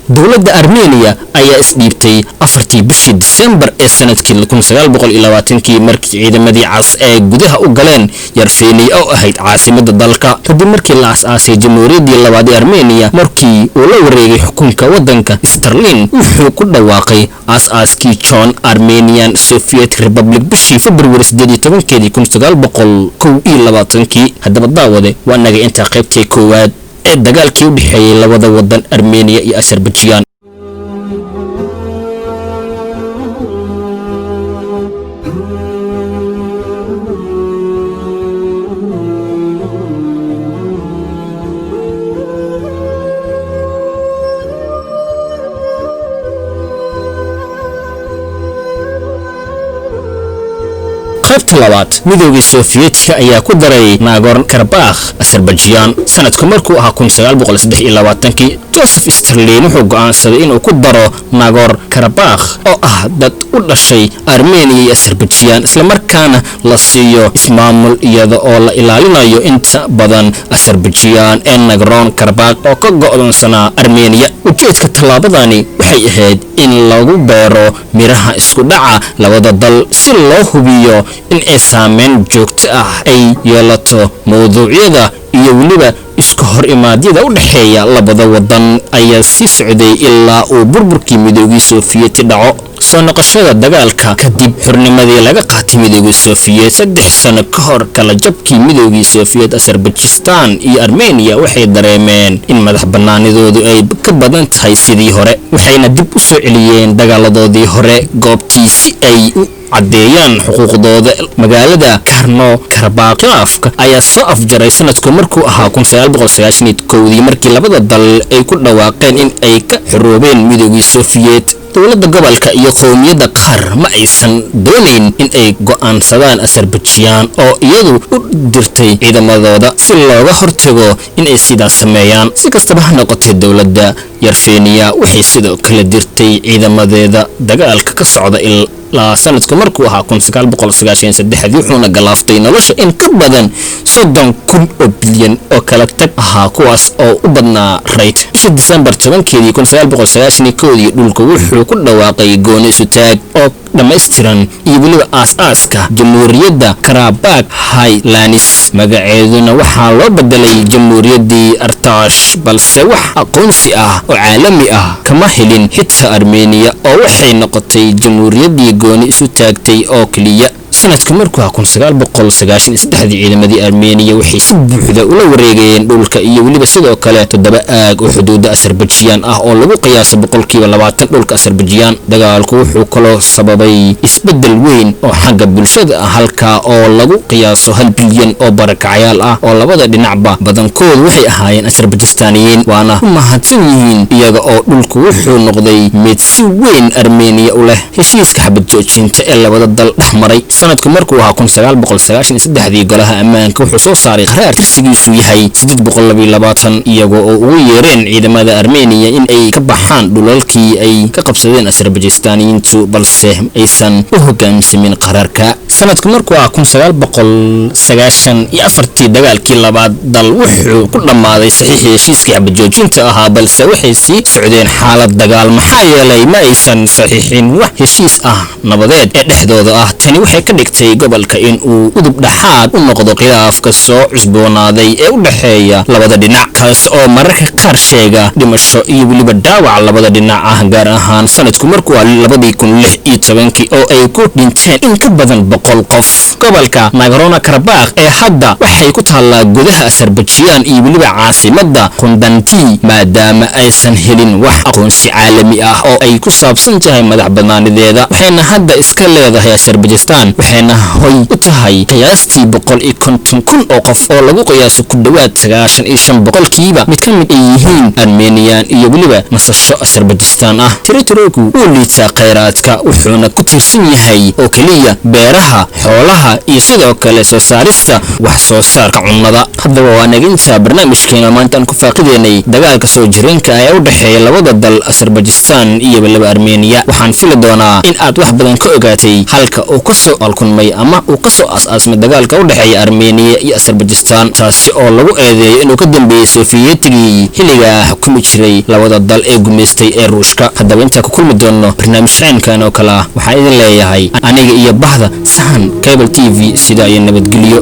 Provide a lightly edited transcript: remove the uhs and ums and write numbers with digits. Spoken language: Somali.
Dowladda Armeniya ayaa isdhiibtay 4-tii bishii Disembar ee sanadkii 1920-kii, markii ciidamadii cas ee gudaha u galeen Yarfeniya oo ahayd caasimada dalka, kadib markii la as-aasay jamhuuriyaddii labaad ee Armeniya. Markii uu la wareegay xukunka waddanka, Starlin wuxuu ku dhawaaqay aas-aaskii John Armenian Soviet Republic bishii Februari 18-keedii 1921-kii. Haddaba daawade, waa naga intaa qaybtii koowaad ee dagaalkii u dhexeeyey labada wadan, Armeniya iyo Azerbaijan. Qaybta labaad, Midoogii Sofiyeetka ayaa ku daray Nagorno Karabakh Azerbaijan. Sanadku markuu ahaa 1923-kii, Joseph Sterlin wuxuu go'aansaday inuu ku daro Nagorno Karabakh, oo ah dad u dhashay Armeniya iyo Azerbaijan, islamarkaana la siiyo ismaamul, iyada oo la ilaalinayo inta badan Azerbaijan ee Nagorno Karabakh oo ka go'doonsanaa Armeniya. Ujeedka tallaabadani waxay ahayd in lagu beero miraha isku dhaca labada dal, si loo hubiyo in ay saameyn joogto ah ay yeelato mawduucyada iyo weliba iska hor imaadyada u dhexeeya labada wadan ayaa sii socday ilaa uu burburkii Midoogii Sofiyeeti dhaco. Soo noqoshada dagaalka kadib xurnimadii laga qaatay Midoogii Sofiyeet. 3 sano ka hor kala jabkii Midoogii Sofiyeet, Azerbajistan iyo Armeniya waxay dareemeen in madax banaanidoodu ay ka badan tahay sidii hore, waxayna dib u soo celiyeen dagaaladoodii hore goobtii si ay u caddeeyaan xuquuqdooda magaalada Karno Karabakh. Khilaafka ayaa soo afjaray sanadku markuu ahaa 1991-dii, markii labada dal ay ku dhawaaqeen in ay ka xoroobeen Midoogii Sofiyeet. Dowladda gobolka iyo qowmiyadda qaar ma aysan doonayn in ay go'aansadaan Azerbaijan, oo iyadu u dirtay ciidamadooda si looga hortago in ay sidaas sameeyaan. Si kastaba ha noqotee, dowladda Yarfeniya waxay sidoo kale dirtay ciidamadeeda dagaalka ka socda ilaa sanadku markuu ahaa 1993-dii, wuxuuna galaaftay nolosha in ka badan 30,000 oo bilyan oo kala tag ahaa, kuwaas oo u badnaa rayd. Bishii Disembar 10-keedii 1991-dii, dhulku wuxuu ku dhawaaqay gooni isutaag oo dhammaystiran iyo weliba aas-aaska Jamhuuriyadda Karabak Highlands, magaceeduna waxaa loo bedelay Jamhuuriyaddii Artash, balse wax aqoonsi ah oo caalami ah kama helin xitaa Armeniya, oo waxay noqotay jamhuuriyaddii gooni isu taagtay oo keliya. Sanadka markuu ahaa 1993-dii, ciidamadii Armeniya waxay si buuxda ula wareegayeen dhulka iyo weliba sidoo kale toddoba aag oo xuduudda Azerbaijan ah, oo lagu qiyaaso 20% dhulka Azerbaijan. Dagaalku wuxuu kaloo sababay isbeddel weyn oo xagga bulshada ah, halkaa oo lagu qiyaaso 1 bilyan oo barakacayaal ah oo labada dhinacba badankoodu waxay ahaayeen Azerbaijaaniyiin, waana u mahadsan yihiin iyaga oo dhulku wuxuu noqday mid si weyn Armeniya u leh. Heshiiska xabad joojinta ee labada dal dhex maray sanadku markuu ahaa 1993-dii, golaha ammaanka wuxuu soo saaray qaraar tirsigiisu yahay 822, iyagoo oo ugu yeereen ciidamada Armeniya in ay ka baxaan dhulalkii ay ka qabsadeen Azerbaijaaniyiintu, balse aysan u hogaamsamin qaraarka. Sanadku markuu ahaa 1994-tii, dagaalkii labaad dal wuxuu ku dhammaaday saxiixii heshiiskii xabadjoojinta ahaa, balse waxay sii socdeen xaalad dagaal, maxaa yeelay ma aysan saxiixin wax heshiis ah nabadeed ee dhexdooda ah. Tani waxay ka dhigtay gobolka in uu udub dhaxaad u noqdo khilaafka soo cusboonaaday ee u dhexeeya labada dhinac, kaas oo mararka qaar sheega dhimasho iyo weliba dhaawac labada dhinac ah, gaar ahaan sanadku markuu ah 2016-kii oo ay ku dhinteen in ka badan 100 qof. Gobolka Nagorno Karabakh ee hadda waxay ku taallaa gudaha Azerbaijan iyo weliba caasimadda Qundanti, maadaama aysan helin wax aqoonsi caalami ah oo ay ku saabsan tahay madax banaanideeda, waxayna hadda iska leedahay Azerbajistan, waxayna hoy u tahay qiyaastii 150,000 oo qof, oo lagu qiyaaso ku dhowaad 95% mid ka mid ay yihiin Armeniyan iyo weliba nasasho Azerbajistan ah. Territorigu wuu liitaa khayraadka, wuxuuna ku tiirsan yahay oo keliya beeraha, xoolaha iyo sidoo kale soo saarista wax soo saarka cunnada. Haddaba waa naginta barnaamijkeena maanta aan ku faaqideynay dagaalka soo jireenka ee u dhexeeya labada dal, Azerbajistan iyo weliba Armeniya. Waxaan fili doonaa in aad wax badan ka ogaatay halka uu ka soo alkumay. ulkunmay ama uu ka soo aas-aasmay dagaalka u dhexeeya Armeniya iyo Azerbajistan, taasi oo lagu eedeeyo inuu ka dambeeyey Sofiyeetigii xilligaa xukumi jiray labada dal ee gumaystay ee Ruushka. Haddaba intaa ku kulmi doono barnaamij caynkan oo kale ah, waxaan idin leeyahay aniga iyo bahda Sahan Cable TV sidaa iyo nabadgelyo.